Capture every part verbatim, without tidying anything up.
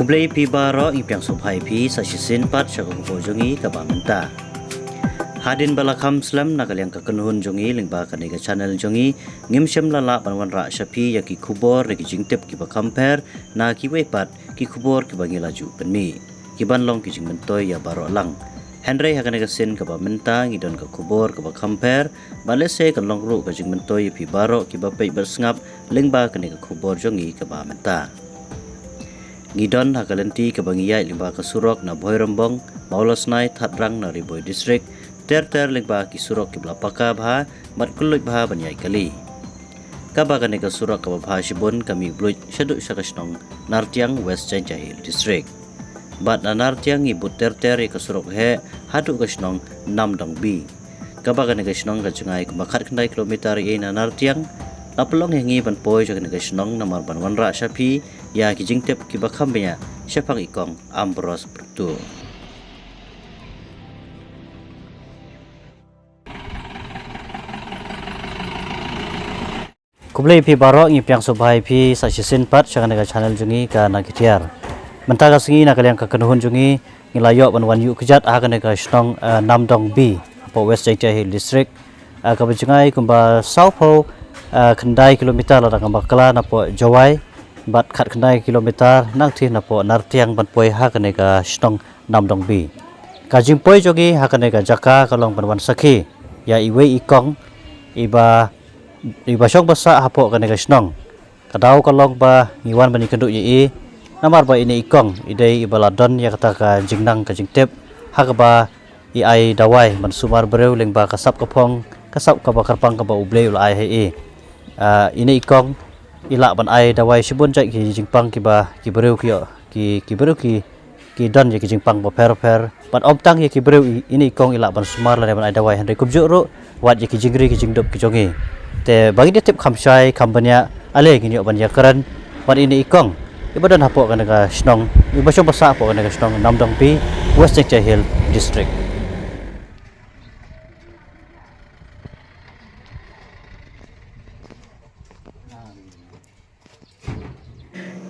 Khublei phi baroh, ngi pdiang sngewbha ïa phi sa shisien pat sha ka khubor jong ngi kaba mynta. Hadien ba la kham slem na ka liang ka kynhun jong ngi lyngba kane ka channel jong ngi, ngim shym la lah ban wanrah sha phi ïa ki khubor ne ki jingtip kiba kham pher na kiwei pat ki khubor kiba ngi la ju pynmih, kiban long ki jingmyntoi ïa baroh lang. Hynrei ha kane ka sien kaba mynta ngi don ka khubor kaba kham pher, bad lehse kan long ruh ka jingmyntoi ïa phi baroh kiba peit bad sngap lyngba kane ka khubor jong ngi kaba mynta. Ngi don ha ka lynti kaba ngi ïaid lyngba ka surok na Bhoirymbong, Mawlasnai, Thadrang na Ri Bhoi District, ter ter lyngba ki surok kiba la paka bha bad kylluid bha ban ïaid kali. Kaba kane ka surok kaba bha shibun ka mih bluit shaduh sha ka shnong Nartiang, West Jaintia Hills District. Bad na Nartiang ngi bud ter ter ïa ka surok heh haduh ka shnong Namdong B. Kaba kane ka shnong ka jngai kumba khatkhyndai kilometer ïa na Nartiang. La pynlong ïa ngi ban poi sha kane ka shnong namar ban wanrah sha phi ïa ki jingtip kiba kham bniah shaphang i Kong Ambrose Pyrtuh. Khublei phi baroh, ngi pdiang sngewbha ïa phi sa shisien pat sha kane ka channel jong ngi ka Na Ki Tiar. Mynta ka sngi na ka liang ka kynhun jong ngi, ngi la ïoh ban wan ïuh kjat ha kane ka shnong, eh, Namdong B, hapoh West Jaintia Hills District. Eh, kaba jngai kumba sawphew, eh, khyndai kilometer lada ngam bakla napoh Jowai, bad khatkhyndai kilometer nangta napoh Nartiang ban poi ha kane ka shnong Namdong B. Ka jingpoi jong ngi ha kane ka jaka ka long ban wan sakhi ïa iwei i kong iba, iba shong ba sah hapoh kane ka shnong. Ka daw ka long ba ngi wan ban ïakynduh ïa i, namar ba ine i kong i dei iba la don ïa kata ka jingnang ka jingtip ha kaba i ai dawai ban sumar briew lyngba ka sap ka phong, ka sap kaba kyrpang kaba U Blei u la ai ha i. Ah, ine i kong i lah ban ai dawai shibun jait ki jingpang kiba ki briew ki ïoh, ki, ki briew ki, ki don ïa ki jingpang bapher bapher. Bad ym tang ïa ki briew i, ine i kong i lah ban sumar lane ban ai dawai, hynrei kumjuh ruh wat ïa ki jingri ki jingdup ki jong i. Te ba ngin ïa tip kham shai kham bniah, ale ngin ïoh ban ïakren bad ine i kong iba don hapoh kane ka shnong, iba shong ba sah hapoh kane ka shnong Namdong B, West Jaintia Hills District.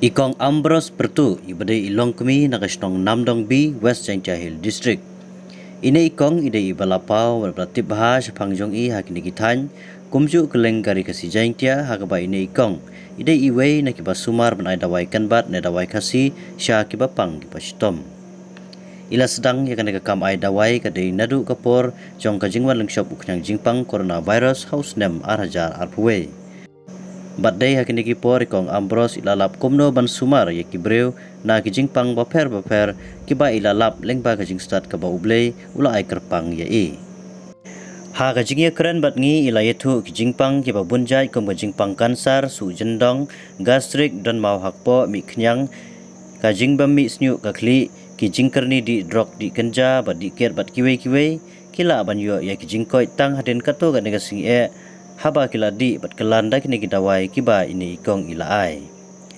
I Kong Ambrose Pyrtuh, iba dei i longkmie na ka shnong Namdong B, West Jaintia Hills District. Ine i kong i dei iba la paw bad ba la tip bha shaphang jong i ha kine ki thaiñ, kumjuh kylleng ka Ri Khasi Jaintia, ha kaba ine i kong i dei iwei na kiba sumar ban ai dawai kynbat ne dawai Khasi sha kiba pang kiba shitom. I la sdang ïa kane ka kam ai dawai ka dei naduh ka por jong ka jingwan lyngshop u khñiang jingpang coronavirus ha u snem ar hajar arphew wei. Bad dei ha kine ki por i Kong Ambrose i la lap kumno ban sumar ïa ki briew na ki jingpang bapher bapher kiba i la lap lyngba ka jingstad kaba U Blei u la ai kyrpang ïa i. Ha ka jingïakren bad ngi i la ïathuh ki jingpang kiba bun jait kum ka jingpang kansar, suh jyndong, gastrik, don maw ha kpoh, mih khñiang, ka jingbym mih shñiuh ka khlieh, ki jingkyrni dih drok dih kynja bad dih kiad bad kiwei kiwei, ki lah ban ïoh ïa ki jingkoit tang hadien katto katne ka sngi eh, haba ki la dih bad kylla da kine ki dawai kiba ine i kong i la ai.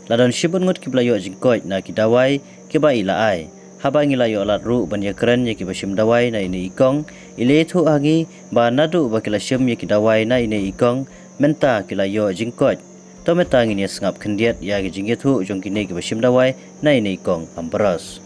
La don shibun ngut kiba la ïoh jingkoit na ki dawai kiba i la ai. Haba ngi la ïoh lad ruh ban ïakren ïa kiba shim dawai na ine i kong, i la ïathuh ha ngi ba naduh ba ki la shim ïa ki dawai na ine i kong, mynta ki la ïoh jingkoit. To mynta ngin ïa sngap khyndiat ïa ki jingïathuh jong kine kiba shim dawai na ine i Kong Ambrose.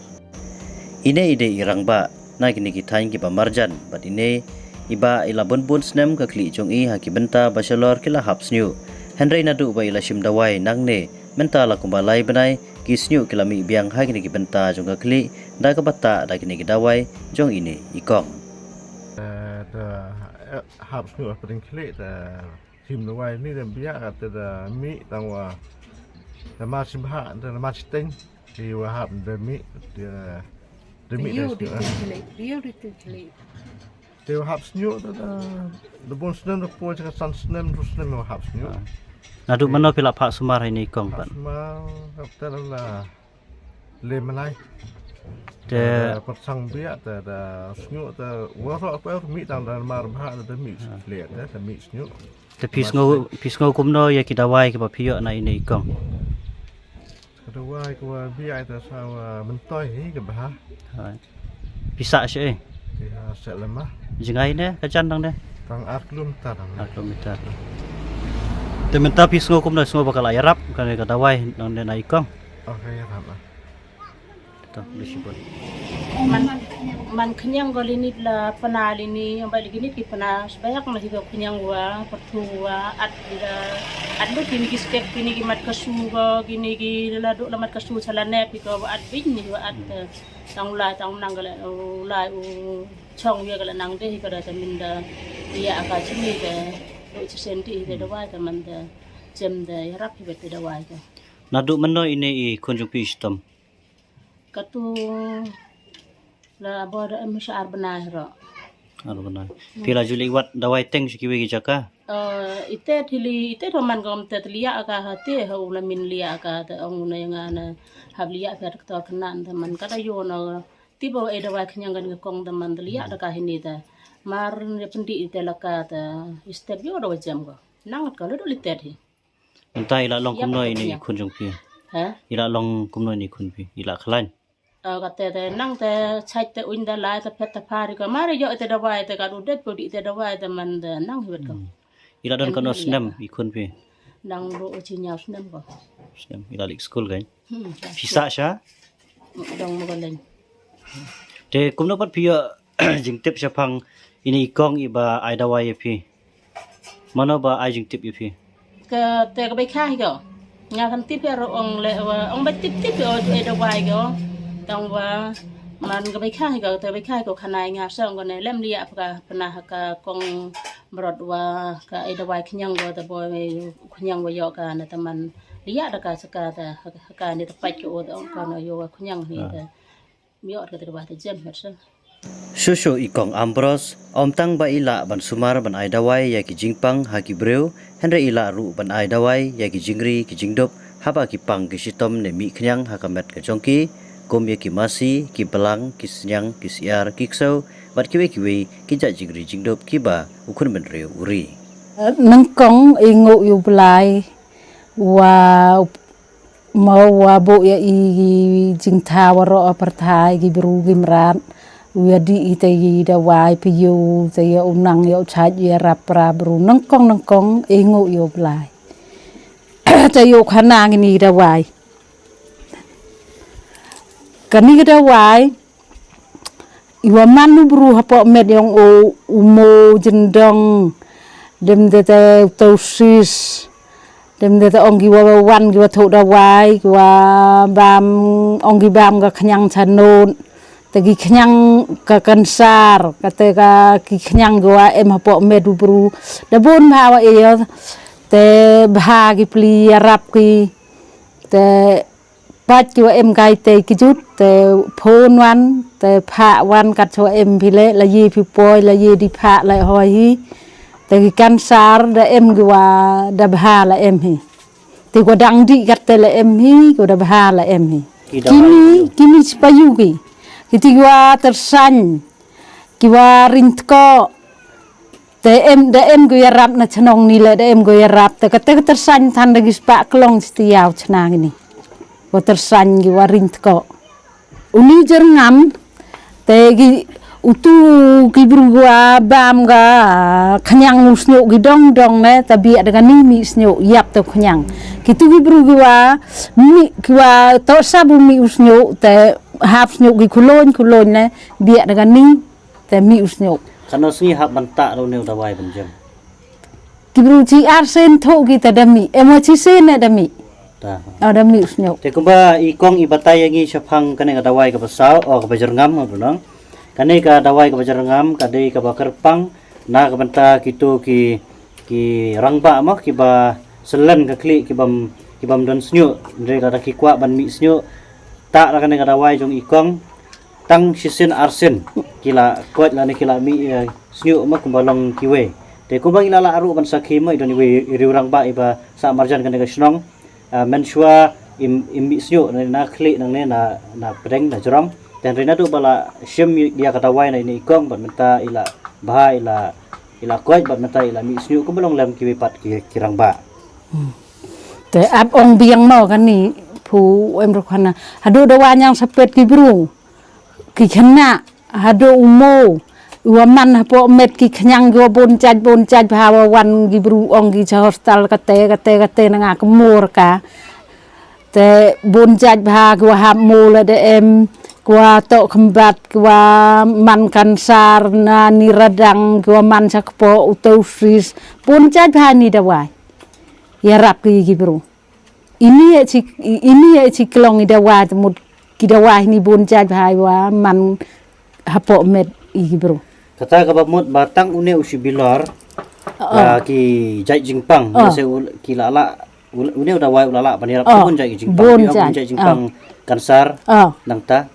Ine i dei i rangbah na kine ki thaiñ kiba marjan, bad ine i bah i la bun bun snem ka khlieh jong i ha ki bynta ba shalor ki la hap shñiuh. Hynrei naduh ba i la shim dawai nangne, mynta la kumba lai bnai, ki shñiuh ki la mih biang ha kine ki bynta jong ka khlieh, da kaba tah da kine ki dawai jong ine i kong. Eh, te, eh, hap shñiuh ha pdeng khlieh, te shim dawai ni te biang, te da mih tang wa, te mar shimbha, te mar shiteng. Te wa hap da mih, da, da mih da shñiuh, eh. Te wa hap shñiuh, da, da, da bun snem, da poi ka san snem, hynriew snem wa hap shñiuh. Ah. Naduh mynno phi la phah sumar ha ine i kong pat? Phah sumar, hap te la le mynai. Te da pat sang biang, te da shñiuh, te wa roh pa mih tang da mar bha, da mih, ah, le, te da mih shñiuh. Te phi sngew, phi sngew kumno ïa ki dawai kiba phi ïoh na ine i kong? Ka dawai ka wa biang te sa wa myntoi hi ka bha. Hooid. Phi sah shaei? Te ha Sehlama. Jngai ne ka jan dang ne? Tang ar kilometer dang ne. Ar kilometer. Te mynta phi sngew kumno, sngew ba ka la ïarap kane ka dawai nangne na i kong? Oh, ka ïarap, ah. Bishibun. Man man khniang ko linit la pana lini, bai linit ki pana sbek na hi ko khniang wa, pertu wa, at la, at lu kini ki step, kini ki mat kasu ko, kini ki la duk la mat kasu sala nep hi ko, at bin ni wa at, eh, tang lai tang nang kala, u lai u chong ya kala nang de hi ko da ta min da, ya ka chini de, u chisen ti de dawai ka man de, jem de, rap hi bet de dawai ka. Naduh mynno ine i khun jong phi shitom? Katu la bor em sha ar bnai ro. Ar bnai. Phi la ju leit wad dawai teng sha kiwei ki jaka? Eh, ite thili, ite thoman kom te liya ka ha te ha u la min liya ka te ong na nga na hab liya ka doktor knan te man ka da yo no. Ti bo e dawai khniang kan ka kong te man te liya da ka hini te. Mar ne pendi ite la ka te step yo dawai jam ko. Nang ka lu do li te hi. Mynta i la long kumno ine i khun jong phi? Ha? I la long kumno ine i khun phi? I la khlaiñ? Eh, kate te nang te chait te uiñ da lai te phet te phari ko. Mar yo te dawai te ka du det ko di te dawai te man te nang hi wet ko. Hmm. I la don kano snem i khun phi? Nang du u chi nyaw snem ko. Snem i la lik skul kan? Hmm. Phi sah sha? Dong mo ko leng. Te kumno pat phi ïoh jingtip shaphang ine i kong iba ai dawai ïa phi? Mano ba ai jingtip ïa phi? Ka te ka bai kha hi ko. Nga kan tip ïa ro ong le wa ong bai tip tip ïa o e dawai ko. Tang wa man ka bai kha hi ko, te bai kha hi ko khana nga sa ong ko ne lem liya ka pna ha ka kong brot wa ka e dawai khniang ko te bo khniang wa yo ka na te man liya da ka sa ka te ha ka ne te pait ko o te ong ko no yo wa khniang hi te. Shuh shuh i kong Ambrose, ym tang ba i lah ban sumar ban ai dawai ïa ki jingpang ha ki briew, hynrei i lah ruh ban ai dawai ïa ki jingri ki jingdup, haba ki pang ki shitom ne mih khñiang ha ka met ka jong ki, kum ïa ki masi, ki blang, ki sniang, ki syiar, ki ksew, bad kiwei kiwei ki jait jingri jingdup kiba u khun bynriew u ri. Nyngkong i nguh ïa u Blai, wa Mo wa buh ïa i jingthaw waroh ha pyrthei ki bru ki mrad. U ïa dih i te i dawai pyu te ïa u nang ïa u chait ïa rap pra bru nyngkong nyngkong i nguh ïa u Blai. Te ïa u khana ngin i dawai. Kani ka dawai. Iwa man u bru hapoh met yong u, u mo jendong. Dem de te u tausis. Dem de te ong ki wa wan ki wa thok dawai, ki wa bam, ong ki bam ka khñiang chanut. Te ki khñiang ka kansar, ka te ka ki khñiang ki wa em hapoh met u bru. Da bun bha wa e yo, te bha ki pli yarap ki. Te Pat ki wa em kai te ki jut, te phone wan, te phah wan kat wa em phi le, la ye phi poi, la ye di phah la hoi hi. Te ki kansar da em ki wa da bha la em hi. Te ki wa dang di kat te la em hi, ki wa da bha la em hi. Ki da Kimi, wan. Kimi sipayu ki. Ki ti ki wa tersan, ki wa ring tko, Te em, da em ko yarap na chnong ni le, da em ko yarap. Te kate ka tersan than da ki spah klong sti yaw chna ngi ni. Ko tersan ki wa ring tko. Uni jerngam, te ki utu ki bru wa bam ka khñiang u sñiuh ki dong dong ne, ta biak da ka ni mi sñiuh yap te khñiang. Ki tu ki bru ki wa mi, ki wa to sabu mi u sñiuh, te hap sñiuh ki kulon, kulon ne, biak da ka ni, Te mi u sñiuh. Kano sngi hap ban tah da une u dawai ban jem? Ki bru chi ar sen thoh ki ta da mi. Em wa chi sen ne da mi. Ta. O da mi u sñiuh. Te kumba i kong i batai ïa ngi shaphang kane ka dawai kaba saw, o kaba jyrngam, o kaba nong. Kane ka dawai kaba jyrngam, ka dei kaba kyrpang, na ka bynta kito ki, ki rangbah mo, kiba syllen ka khlieh, kibam, kibam don sñiuh, hynrei lada ki kwah ban mih sñiuh, tah da kane ka dawai jong i kong, Tang shisien arsien ki la koit lane ki la mih, eh, sñiuh ma kumba long kiwei. Te kumba ngi la lah ruh ban sakhi ma i don iwei i riewrangbah iba sah marjan kane ka shnong. Ah, mynshuwa im, im mih sñiuh na, na khlieh nangne na, na pdeng na jrong. Te hynrei naduh ba la shim ïa ka dawai na ine i kong bad mynta i la bha i la, i la koit bad mynta i la mih sñiuh kumba long lem kiwei pat ki, ki rangbah. Hmm. Te ap ong biang mo kani phu em rukhana. Haduh da wa ñiang sapet ki bru. Ki khynnah haduh u mo, u wa man hapoh met ki khñiang ki wa bun jait, bun jait bha wa wan ki bru ong ki cha hostel kate, kate, kate na nga ka mur ka. Te bun jait bha ki wa hap mo la da em, Kwah toh khymbat, kwah man kansar na ni radang, kwah man sha kpoh, u tau fris. Bun jait bha ni dawai. Ïarap ki ki bru. Ini ïa chi, ini ïa chi klong i dawai te mut ki dawai ni bun jait bha wah man hapoh met i ki bru. Kata kaba mut ba tang une u shi bilor. Oh. Ki jait jingpang. Oh. Ki la la une u dawai u la la ban ïarap bun jait jingpang. Bun jait jingpang kansar. Oh. Nangta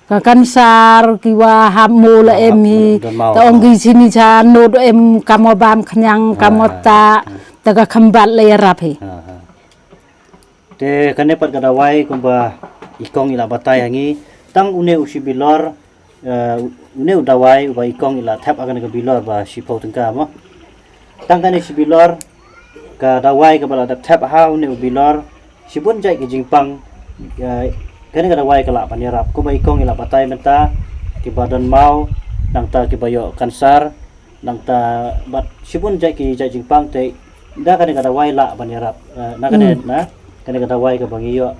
ka kansar ki wah hap mo la em hi. Ta ong ki sini cha no do em kamo bam khnyang kamo ta. Ta ka khymbat la ïarap hi. Te kane pat ka dawai kumba i kong i la batai ha ngi, tang une u shi bilor, une u dawai uba i kong i la thep ha kane ka bilor ba shiphew tyngka mo. Tang kane shi bilor, ka dawai kaba la dep thep ha une u bilor, shibun jait ki jingpang, kane ka dawai ka lah ban ïarap kumba i kong i la batai mynta, kiba don maw, nangta kiba ïoh kansar, nangta bad shibun jait ki jait jingpang te da kane ka dawai lah ban ïarap, na kane na kane ka dawai kaba ngi ïoh,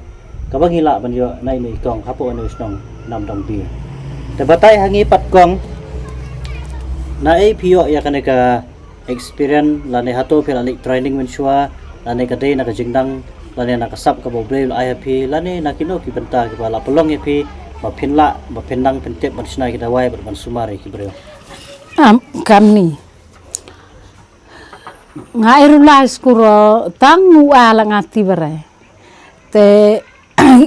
kaba ngi lah ban ïoh na ine i kong hapoh ine i shnong Namdong Bi. Te batai ha ngi pat kong, na ei phi ïoh ïa kane ka experience lane hato phi la leit training mynshuwa, lane ka dei na ka jingdang lane na ka sap kaba U Blei u la ai ha phi lane na kino ki bynta kiba la pynlong ïa phi ba phin lah ba phin nang phin tip ban shna ki dawai bad ban sumar ïa ki briew. Am kam ni. Nga eru lai skuro tang u a la nga ti bare. Te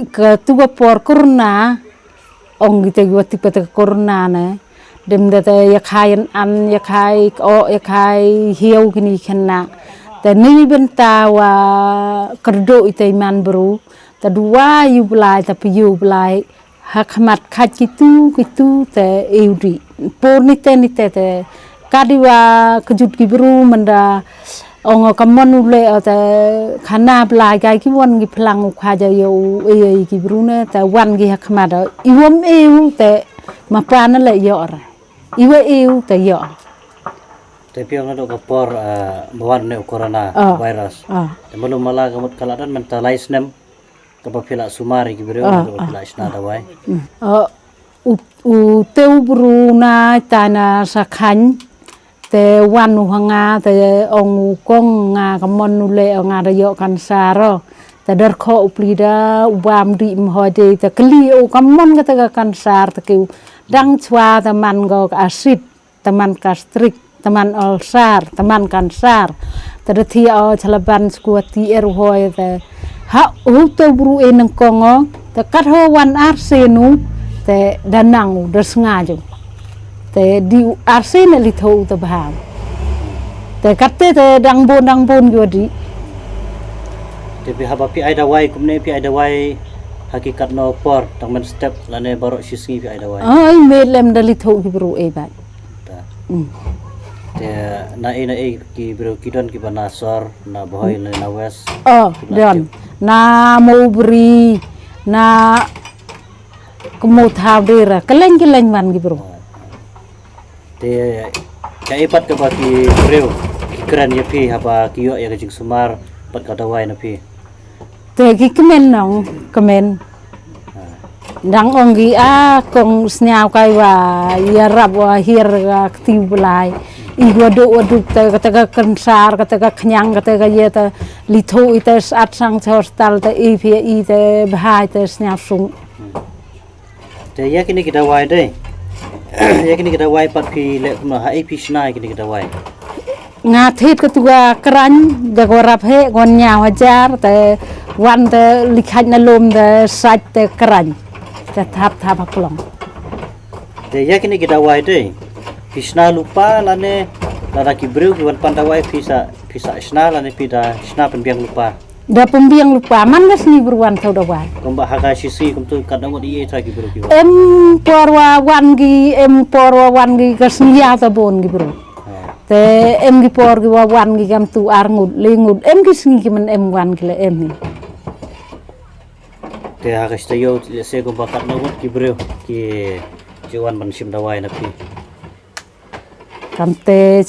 ka tu ka por corona, ong ki te ki wa ti pa te ka corona ne. Dem da te ïa khai an an, ïa khai ko, ïa khai hiu kini kena. Te ni benta wa kerdo i te man bru. Te dua yu blai, te pi yu blai. Ha khmat khat kitu kitu te eu di. Por ni te ni te te kadi wa kejut ki bru menda ong ka mon u le te khana blai kai ki wan ki plang u kha ja yo u ei ei ki bru ne te wan ki ha khmat i wam eu te ma pa na le yo ra. I wa eu te yo. Te piang na do ka por ba wan ne u corona virus. Te malu mala ka mut ka la don menta lai snem. Kaba phi la sumar ïa ki briew, kaba phi la shna dawai. U te u bru na ta na sa khan te wan u ha nga te ong u kong nga ka mon u le ong nga da ïoh kansar. Te dar kho u pli da u bam di mhoi de te kli u ka mon ka te ka kansar te ki u dang chwa te man go ka asit. Te man ka strik, te man ulcer, te man kansar. Te da thi o chalaban skua ti er hoi te ha u to bru e nang kongo te kat ho wan ar senu te da nang u da snga ju. Te di u ar senu li tho u te bha. Te kat te te dang bon dang bon ju di. Te pi haba pi ai dawai kumne pi ai dawai hakikat no por tang men step lane baro shisngi pi ai dawai. Ai me lem da li tho ki bru e ba. Te na ei na ei ki briew ki don ki ba na sor na Bhoi na West. Oh don na Mowbray na Kmothaw Dera keleng keleng man ki briew. Te ka ei pat kaba ki briew ki kren ïa phi haba ki ïoh ïa ka jingsumar pat ka dawai na phi. Te ki kmen nong kmen. Dang ong ki a kong sniaw kai wa ïarap wa hiar ka kti u Blai. I wa duk wa duk te kata ka kansar kata ka khñiang kata ka ïa te litho i te sat sang te hospital te i phi i te bha i te sniaw sung. Te ïa kine ki dawai dei. Ïa kine ki dawai pat phi leh kumno ha i phi shna ïa kine ki dawai. Nga thied ka tu ka kran da ko rap he ko ñiaw hajar te wan te likhaj na lum te saj te kran te thap thap ha klong. Te ïa kine ki dawai te phi sna lupa lane lada ki briew ki wan pan dawai phi sa phi sa sna lane phi da sna pynbiang lupa. Da pynbiang lupa man ka sngi bru wan thaw dawai. Kumba ha ka shi sngi kumtu kat da ngot ïa tra ki briew ki wan. Em por wa wan ki em por wa wan ki ka sngi ïa ta bon ki bru. Te em ki por ki wa wan ki kam tu ar ngut le ngut em ki sngi ki man em wan ki le em hi. Te ha ka sta yo le se ko ba kat na wat ki briew ki ki wan ban shim dawai na phi. Kam te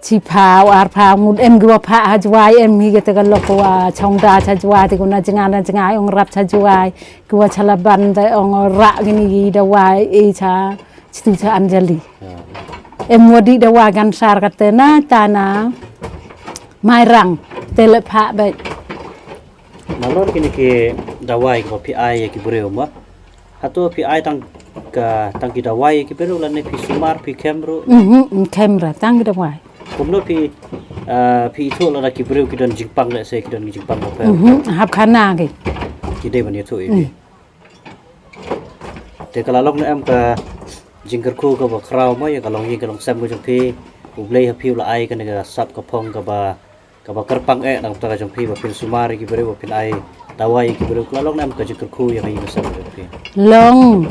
chi Ki phaw ar phaw ngut em ki wa pha ha Jwai em hi kata ka lok wa chong da cha Jwai te kuna jnga na jnga ong rap cha Jwai ki wa cha Laban te ong ra kini ki dawai e cha chitu cha Anjali. Em wa di dawai gan sar kata na ta na mai rang te le pha be. Nalor kini ki dawai ki ba phi ai ki briew ma. Hato phi ai tang ka tang ki dawai ki briew la ne phi sumar phi khem ru. Mhm, khem ra tang ki dawai. Kumno phi phi ithuh la ki briew ki don jingpang le se ki don jingpang ba phi. Mhm, hap khana ki. Ki dei ban ithuh i. Te ka la long ne em ka jingkyrkhu ka ba khraw ma ya ka long ïing ka long sem ka jong phi. U Blei ha phi u la ai ka ne ka sap ka phong ka ba ka ba kyrpang eh nang ta ka jong phi ba phin sumar ki briew ba phin ai dawai ki briew ka la long ne em ka jingkyrkhu ya ka ïing ka sem ka jong phi. Long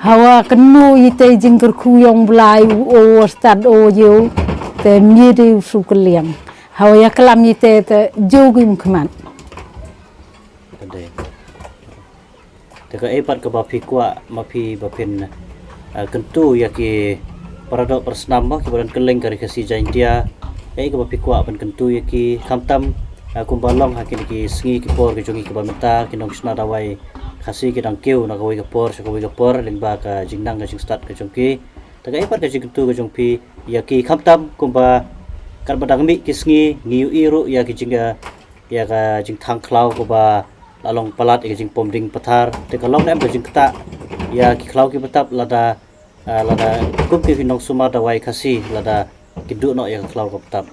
hawa kynno i te jingkyrkhu yong Blai u o stad o yu te mi de u su kylliang hawa ya klam i te te jo gi um khmat. Te ka ei pat ka ba phi kwah ma phi ba phin kyntu ya ki paradoh parasnam ba ki ba don kylleng ka ri Khasi Jaintia. Ei ka ba phi kwah ban kyntu ya ki khamtam kumba long ha kini ki sngi ki por ki jong ki ba mynta ki nongshna dawai Khasi ki dang kiew na kawei ka por sha kawei ka por lyngba ka jingnang ka jingstad ka jong ki. Te ka ei pat ka jingkyntu ka jong phi ya ki khamtam kumba kat ba dang mih ki sngi ngi ïohi ruh ya ki jing ya ka jingthang khlaw kaba la long palat ïa ka jingpom ding pathar te ka long em ka jingktah ïa ki khlaw ki patap lada lada kum ki nong sumar dawai Khasi lada ki duh noh ïa ka khlaw ka patap.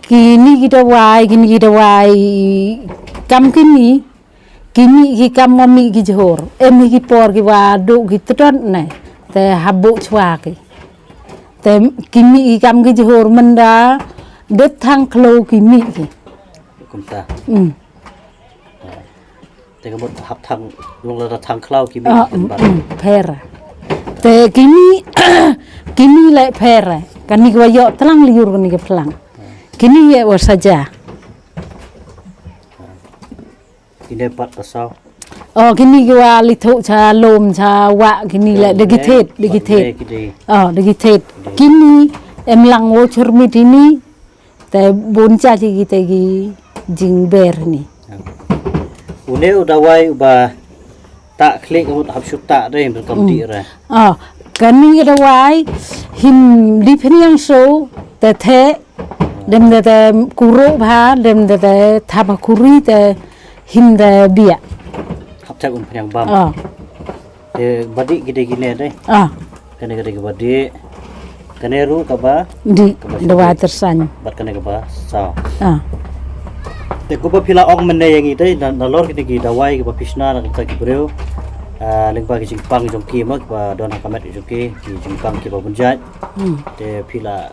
Kini ki dawai kini ki dawai kam kini ki mih ki kam ma mih ki jhur em hi ki por ki wa duh ki tdon ne te habu chwa ki te ki mih ki kam ki jhur menda det thang khlaw ki mih ki. Kumta. Te ka mut hap thang long la da thang khlaw ki mi. Ah, mm, mm, pher. Te kini kini le pher. Kani kwa yo tlang liur kani ke plang. Kini ye wa saja. Kini pat ka saw. Oh kini kwa li thuk cha lom cha wa kini le de gitet de gitet. Oh de gitet. Kini em lang wo churmit ini. Te bun cha chi ki te ki jingber ni. Une u dawai uba ta khlieh ka mut hap shu ta dei hynrei kam dih re. Ah, kani ka dawai him dih pynïang so te the dem de te kuro bha dem de te thap ha kuri te him de biak. Hap thep un pynïang bam. Ah. Te ba dih ki dei kine dei. Ah. Kane ka dei kaba dih. Kane ruh kaba dih. Kaba dawai tyrsan. Bad kane kaba saw. Ah. Te kumba phi la ong mynne ïa ngi dei nalor kine ki dawai kiba phi shna na ka bynta ki briew. Ah, lyngba ki jingpang jong ki ma kiba don ha ka met jong ki ki jingpang kiba bun jait. Hmm. Te phi la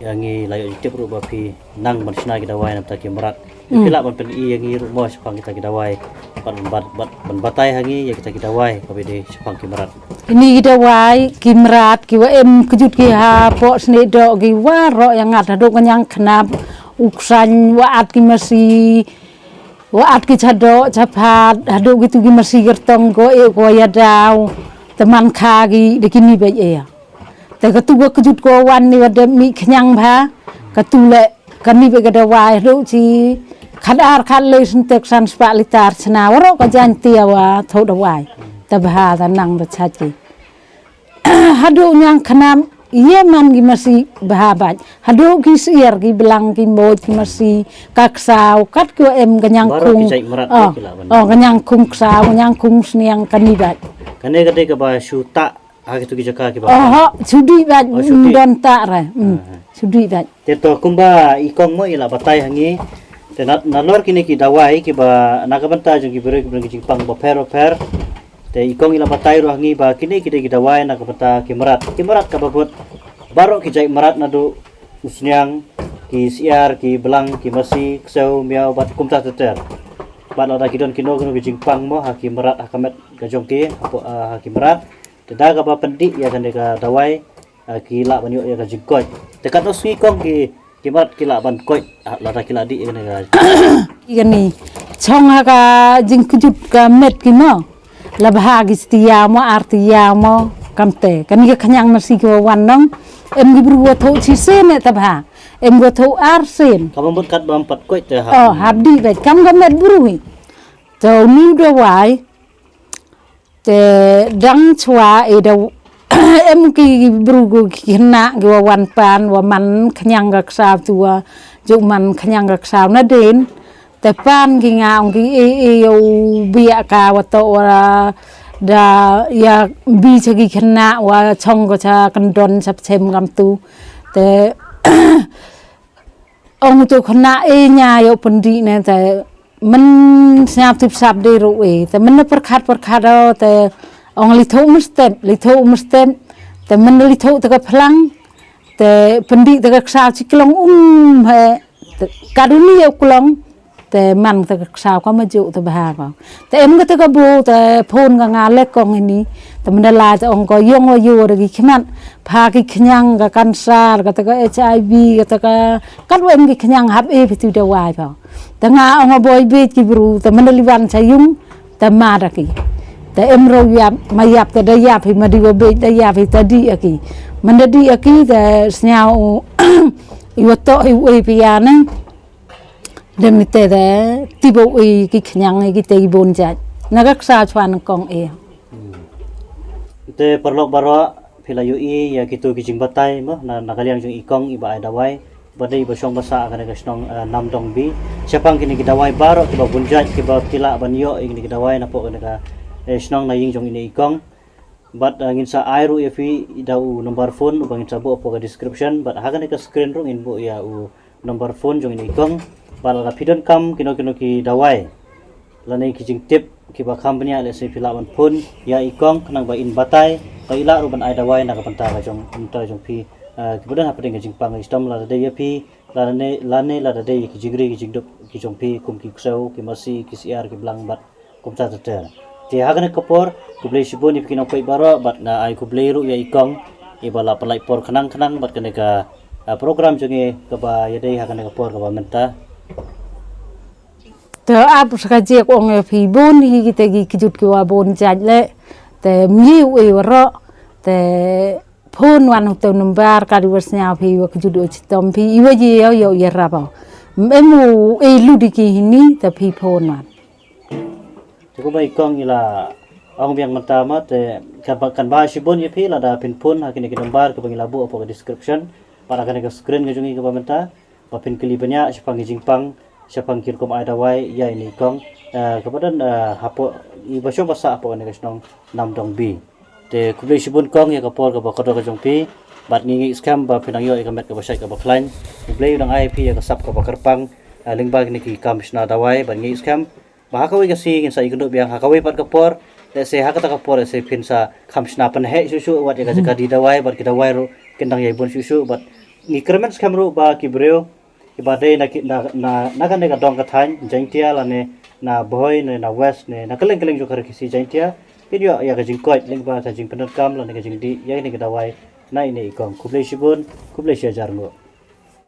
ïa ngi la ïoh jingtip ruh ba phi nang ban shna ki dawai na ka bynta ki mrad. Phi lah ban pyni ïa ngi ruh mo shaphang kita ki dawai. Ban ban ban batai ha ngi ïa kita ki dawai kaba dei shaphang ki mrad. Ini ki dawai ki mrad ki wa em kjut ki ha poh snieh doh ki wa roh ïa ngat haduh ka ñiang khnap u ksañ wa at ki masi wa at ki cha doh cha phat haduh ki tu ki masi kyrtong ko e ko ïa daw. Te man kha ki de kini ba ïa. Te katu ka kjut ko wan ni wa dep mih khñiang bha katu le kani ba ka dawai haduh chi khat ar khat le syntek san spah litar chna waroh ka jan tia wa tho dawai. Te bha ta nang da chait ki haduh ñiang khnam ye man ki masi bha bait haduh ki sier ki blang ki moj ki masi ka ksaw kat ki wa em ka ñiang khung. Oh ka ñiang khung ksaw ka ñiang khung sniang kani bait. Kane ka dei ka ba shu ta Ha kitu ki jaka ki ba. Aha, sudi bad don ta ra. Sudi bad. Te to kumba i kong mo i la batai ha ngi. Te na nalor kine ki dawai ki ba na ka bynta jong ki briew ki briew ki jingpang ba pher ba pher. Te i kong i la batai ruh ha ngi ba kine ki dei ki dawai na ka bynta ki mrad. Ki mrad ka ba bud. Baroh ki jait mrad naduh u sniang ki siar ki blang ki masi ksew miaw bad kumta ter ter. Bad lada ki don kino kino ki jingpang mo ha ki mrad ha ka met ka jong ki ha ki mrad. Te da kaba pyndih ïa kane ka dawai ki lah ban ïoh ïa ka jingkoit. Te katno sngi kong ki ki mrad ki lah ban koit lada ki lah dih ïa kane ka. Ïa kane chong ha ka jingkjut ka met ki mo. La bha ki stia mo ar tia mo kamte kane ka khñiang masi ki wan nong. Em ki bru wa thoh chi sien ne tabha. Em wa thoh ar sien. Ka bam bot kat bam pat koit te ha. Oh, hap di bait kam ka met bru hi. To ni da wai. Te dang chwa e da em ki bru gu ki na ki wa wan pan wa man khnyang ka ksaw tu wa ju man khnyang ka ksaw na den. Te pan ki nga ong ki e e yo bia ka wa to wa da ya bi cha ki khna wa chong ko cha kan don cha chem gam tu. Te ong tu khna e nya yo pendi ne te men sñap tip sap de ru e te men na perkhat perkhat do te ong li thu mestep li thu mestep te men li thu te ka phlang te pendi te ka ksaw chi klong um he te kaduni yo klong te man te ka ksaw ka ma ju te bha ko te em ka te ka bu te phone ka nga lek kong ini te men da la te ong ko yong wa yu da ki khmat pha ki khnyang ka kansar ka te ka H I V ka te ka kat wa em ki khnyang hap e phi tu da wai ko te nga ong a boy bit ki bru te men da li wan cha yung te ma da ki te em ro yap ma yap te da yap hi ma di wa bit da yap hi te di aki men da di aki te sñaw i wa to i wa pi ya ne dem ni te de ti bo i ki khnyang i ki te i bon jat na ka ksa chwan kong e. Te parlok baro phi la yu i ya ki tu ki jingbatai mo na na ka liang jong i kong i ba ai dawai ba dei ba shong ba sa ka ne ka shnong nam dong bi chapang ki ne ki dawai baro ki ba bun jat ki ba ki la ban yo i ki ne ki dawai na po ka ne ka shnong na ying jong i ne i kong. But ngin sa ai ru ya phi da u number phone ba ngin sa bo po ka description but ha ka ne ka screen ru ngin bo ya u number phone jong i ne i kong ba la ka phi don kam ki no ki no ki dawai lane ki jingtip ki ba kham bniah lehse phi lah ban phone ya i kong khnang ba in batai ba i lah ruh ban ai dawai na ka bynta ka jong bynta jong phi ki ba don hapdeng ka jingpang i stom lada dei ya phi lane lada dei ki jingri ki jingdup ki jong phi kum ki ksew ki masi ki siar ki blang bad kumta ter ter. Te ha kane ka por khublei shibun ïa phi ki nongpeit baroh bad nga ai khublei ruh ïa i kong i ba la pynlait por khnang khnang bad kane ka program jong ngi kaba ïadei ha kane ka por kaba mynta. Te ap sa ka jek ong ïa phi bun hi kita ki kjut ki wa bun jait le te myiu i waro te phone wan u te number ka di wa sñiaw phi wa kjut u chitom phi i wa ji yo yo ya rabo. Em u e ludi ki hini te phi phone wan. Te kumba i kong i la ong biang mynta ma te kan ba shibun ïa phi lada phin phone ha kine ki number kaba ngi la buh hapoh ka description. Para kane ka screen ka jong ngi kaba mynta. Ba phin kylli bniah shaphang ki jingpang shaphang ki rukom ai dawai ïa ine i kong kaba don hapoh i ba shong ba sah hapoh kane ka shnong Namdong B. Te khublei shibun kong ïa ka por kaba kordor ka jong phi bad ngi ngi skhem ba phin nang ïoh ïa ka met kaba shait kaba khlaiñ. Khublei u nang ai phi ïa ka sap kaba kyrpang lyngba kine ki kam shna dawai bad ngi skhem ba ha kawei ka sngi ngin sa ïakynduh biang ha kawei pat ka por. Lehse ha kata ka por lehse phin sa kham shna pynheh shuh shuh wat ïa ka jaka die dawai bad ki dawai ruh kin dang ïai bun shuh shuh bad ngi kyrmen skhem ruh ba ki briew kiba dei na ki na na na kane ka dong ka thaiñ Jaintia lane na Bhoi ne na West ne na kylleng kylleng jong ka Ri Khasi Jaintia kin ïoh ïa ka jingkoit lyngba ka jingpyndonkam lane ka jingdih ïa kine ki dawai na ine i kong. Khublei shibun, khublei shi hajar nguh.